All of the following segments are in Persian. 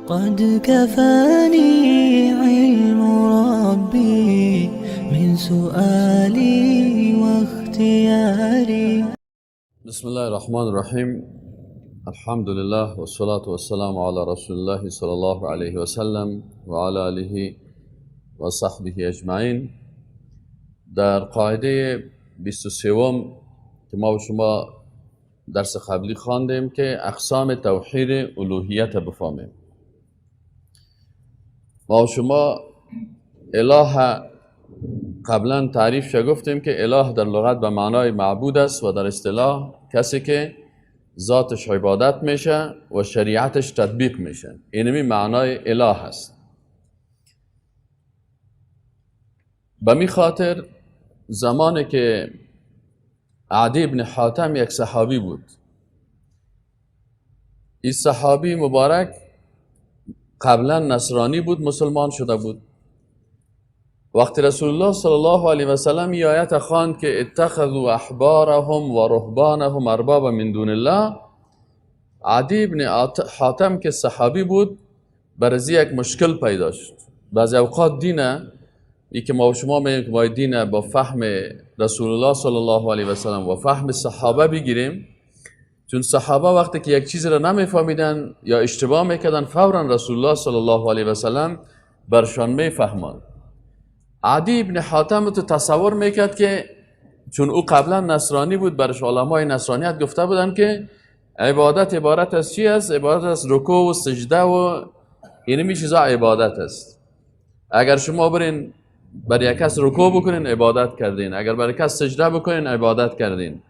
قد كفاني علم ربي من سؤالي واختياري. بسم الله الرحمن الرحیم. الحمد لله والصلاة والسلام على رسول الله صلی الله علیه و سلم و علی آله و صحبه اجمعین. در قاعده 23 که ما و شما درس قبلی خواندیم که اقسام توحید الوهیت بفهمیم، ما و شما اله قبلا تعریف شد، گفتیم که اله در لغت به معنای معبود است و در اصطلاح کسی که ذاتش عبادت میشه و شریعتش تطبیق میشه، اینمی معنای اله است. به می خاطر زمانی که عدی ابن حاتم یک صحابی بود، این صحابی مبارک قبلا نصرانی بود، مسلمان شده بود. وقتی رسول الله صلی الله علیه و سلم این آیت خواند که اتخذوا احبارهم و رهبانهم اربابا من دون الله، عدی ابن حاتم که صحابی بود برازی یک مشکل پیدا شد. بعضی اوقات دینه ای که ما و شما میگیم که باید دینه با فهم رسول الله صلی الله علیه و سلم و فهم صحابه بگیریم، چون صحابه وقتی که یک چیز را نمیفهمیدن یا اشتباه میکردن فورا رسول الله صلی الله علیه و سلم برشان میفهماند. عدی ابن حاتم تو تصور میکرد که چون او قبلا نصرانی بود، برش علمای نصرانیت گفته بودن که عبادت عبارت از چی است؟ عبارت از رکوع و سجده و اینمی چیزا عبادت است. اگر شما برین برای یک کس رکوع بکنین عبادت کردین، اگر برای کس سجده بکنین عبادت کردین.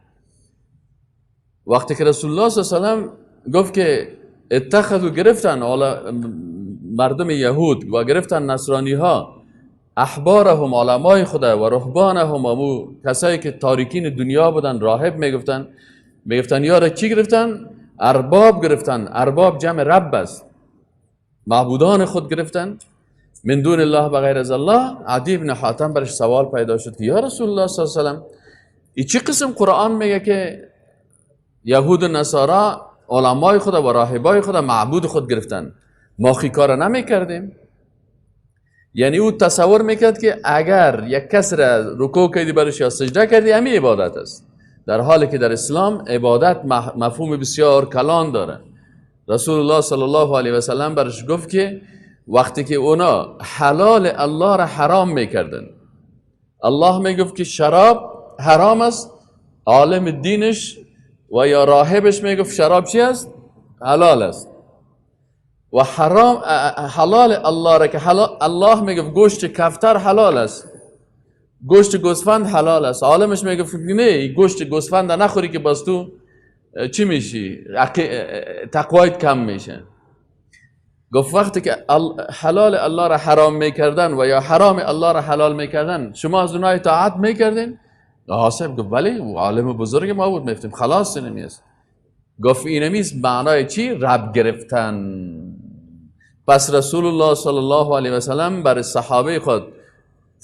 وقتی که رسول الله صلی الله علیه و سلم گفت که اتخذوا، گرفتن مردم یهود و گرفتن نصرانی ها احبارهم، علمای خدا، و رهبانهم، امو کسایی که تاریکین دنیا بودن، راهب میگفتن، میگفتن یارا چی گرفتن؟ ارباب گرفتن. ارباب جمع رب است، معبودان خود گرفتن من دون الله، بغیر از الله. عدی ابن حاتم برش سوال پیدا شد که یا رسول الله صلی الله علیه و سلم، ای چی قسم قرآن میگه که یهود و نصارا علمای خود و راهبای خود معبود خود گرفتن، ما خی کار نمیکردیم؟ یعنی او تصور میکرد که اگر یک کس را رکوع کردی برش یا سجده کردی همی عبادت است، در حالی که در اسلام عبادت مفهوم بسیار کلان داره. رسول الله صلی الله علیه و سلم برش گفت که وقتی که اونا حلال الله را حرام میکردن، الله میگفت که شراب حرام است، عالم دینش و یا راهبش میگفت شراب چی است؟ حلال است. و حرام حلال الله را که حلال، الله میگفت گوشت کفتر حلال است، گوشت گوسفند حلال است، عالمش میگفت نه گوشت گوسفند نخوری که باز تو چی میشی؟ تقوایت کم میشه. گفت وقتی که حلال الله را حرام میکردن و یا حرام الله را حلال میکردن، شما از اونها اطاعت میکردین؟ حاسب گفت بله، و عالم بزرگ ما بود، میفتیم خلاص اینمی است. گفت اینمی معنای چی؟ رب گرفتن. پس رسول الله صلی الله علیه و سلم برای صحابه خود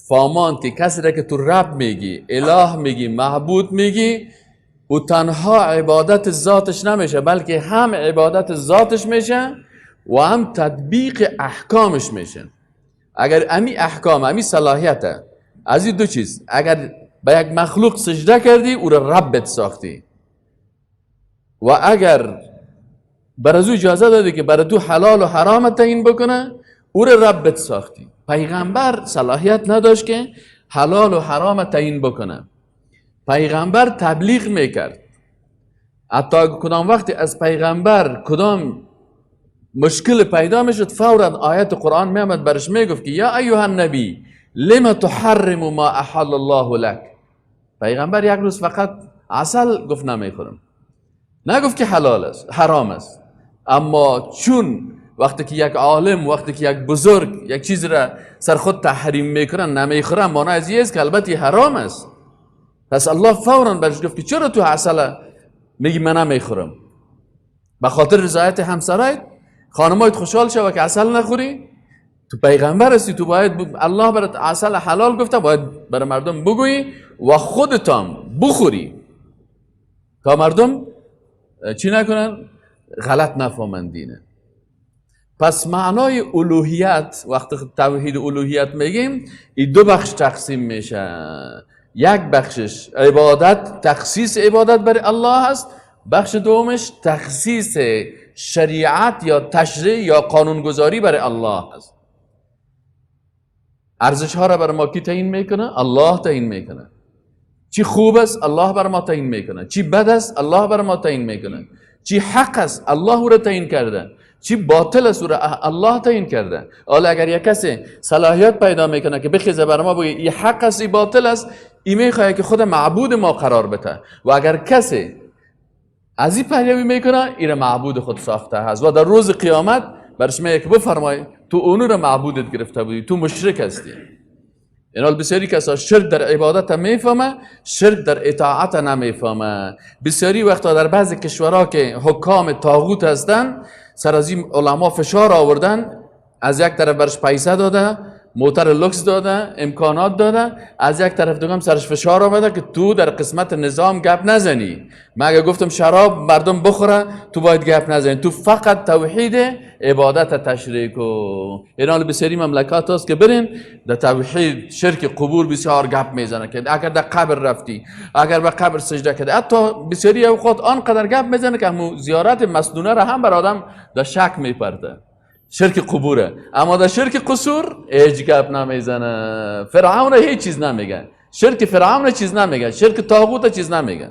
فامان که کسی را که تو رب میگی، اله میگی، معبود میگی، او تنها عبادت ذاتش نمیشه، بلکه هم عبادت ذاتش میشه و هم تطبیق احکامش میشه. اگر امی احکام، امی صلاحیت از این دو چیز، اگر به یک مخلوق سجده کردی او را ربت ساختی، و اگر بر از او اجازه دادی که برای تو حلال و حرام تعیین بکنه، او را ربت ساختی. پیغمبر صلاحیت نداشت که حلال و حرام تعیین بکنه، پیغمبر تبلیغ میکرد. حتی کدام وقتی از پیغمبر کدام مشکل پیدا میشد، فورا آیت قرآن میامد برش میگفت که یا ایها النبی لم تحرم ما احل الله لک. پیغمبر یک روز فقط عسل گفت نمیخورم، نگفت که حلال است حرام است، اما چون وقتی که یک عالم، وقتی که یک بزرگ یک چیز را سر خود تحریم میکنن نمیخورن، معنی از این است که البته حرام است. پس الله فورا برش گفت که چرا تو عسل میگی من نمیخورم؟ به خاطر رضایت همسرایت، خانمایت خوشحال شوه که عسل نخوری؟ تو پیغمبر هستی، تو باید الله برات عسل حلال گفته، باید برای مردم بگویی و خودتام بخوری تا مردم چی نکنن؟ غلط نفهمند دینه. پس معنای الوهیت وقتی توحید الوهیت میگیم این دو بخش تقسیم میشه. یک بخشش عبادت، تخصیص عبادت برای الله هست، بخش دومش تخصیص شریعت یا تشریع یا قانونگذاری برای الله هست. ارزش ها را برای ما کی تعیین میکنه؟ الله تعیین میکنه. چی خوب است الله بر ما تعیین میکنه، چی بد است الله بر ما تعیین میکنه، چی حق است الله او را تعیین کرده، چی باطل است او را الله تعیین کرده. حالا اگر یک کسی صلاحیت پیدا میکنه که بخیزه بر ما بگه این حق است این باطل است، این میخواد که خود معبود ما قرار بده، و اگر کسی از این پیروی میکنه این را معبود خود ساخته هست و در روز قیامت برش میگه که بفرمای تو اونو را معبودت گرفته بودی، تو مشرک هستی. اینال بسیاری کسا شرک در عبادت میفهمه، شرک در اطاعت نمیفهمه. بسیاری وقتا در بعضی کشورها که حکام طاغوت هستن سر از این علما فشار آوردن، از یک طرف برش پیسه داده، موتر لوکس داده، امکانات داده، از یک طرف دیگه هم سرش فشار آمده که تو در قسمت نظام گپ نزنی. من اگه گفتم شراب مردم بخوره تو باید گپ نزنی، تو فقط توحید عبادت تشریع کو. اینا بسیاری مملکات هست که برین در توحید شرک قبور بسیار گپ میزنه که اگر در قبر رفتی، اگر به قبر سجده کردی، حتی بسیاری اوقات آنقدر گپ میزنه که همون زیارت مسنونه را هم بر آدم در شک میپرده. شرک قبوره. اما در شرک قصور هیچ گپ نمیزنه، فرعون هیچ چیز نمیگه، شرک فرعون چیز نمیگه، شرک طاغوت چیز نمیگه.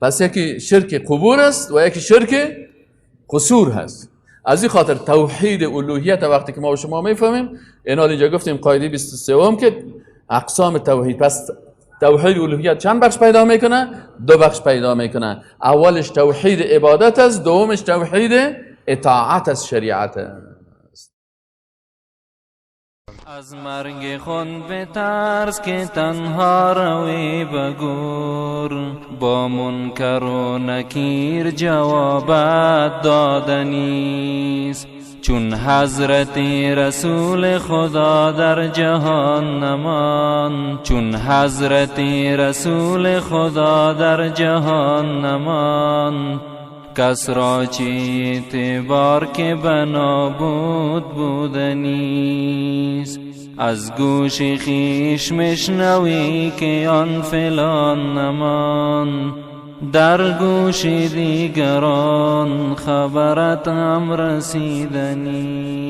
پس یکی شرک قبور است و یکی شرک قصور هست. از این خاطر توحید الوهیت وقتی که ما و شما میفهمیم، اینا اینجا گفتیم قاعده 23 که اقسام توحید. پس توحید الوهیت چند بخش پیدا میکنه؟ دو بخش پیدا میکنه. اولش توحید عبادت است، دومش توحید اطاعت از شریعت است. از مرگ خون بترس که تنها روی بگور، با منکر و نکیر جوابت دادنیست. چون حضرت رسول خدا در جهان نمان، چون حضرت رسول خدا در جهان نمان، کس را چه اعتبار که بنا بود بودنیست. از گوش خویش مشنوی که آن فلان نمان، در گوش دیگران خبرت هم رسیدنیست.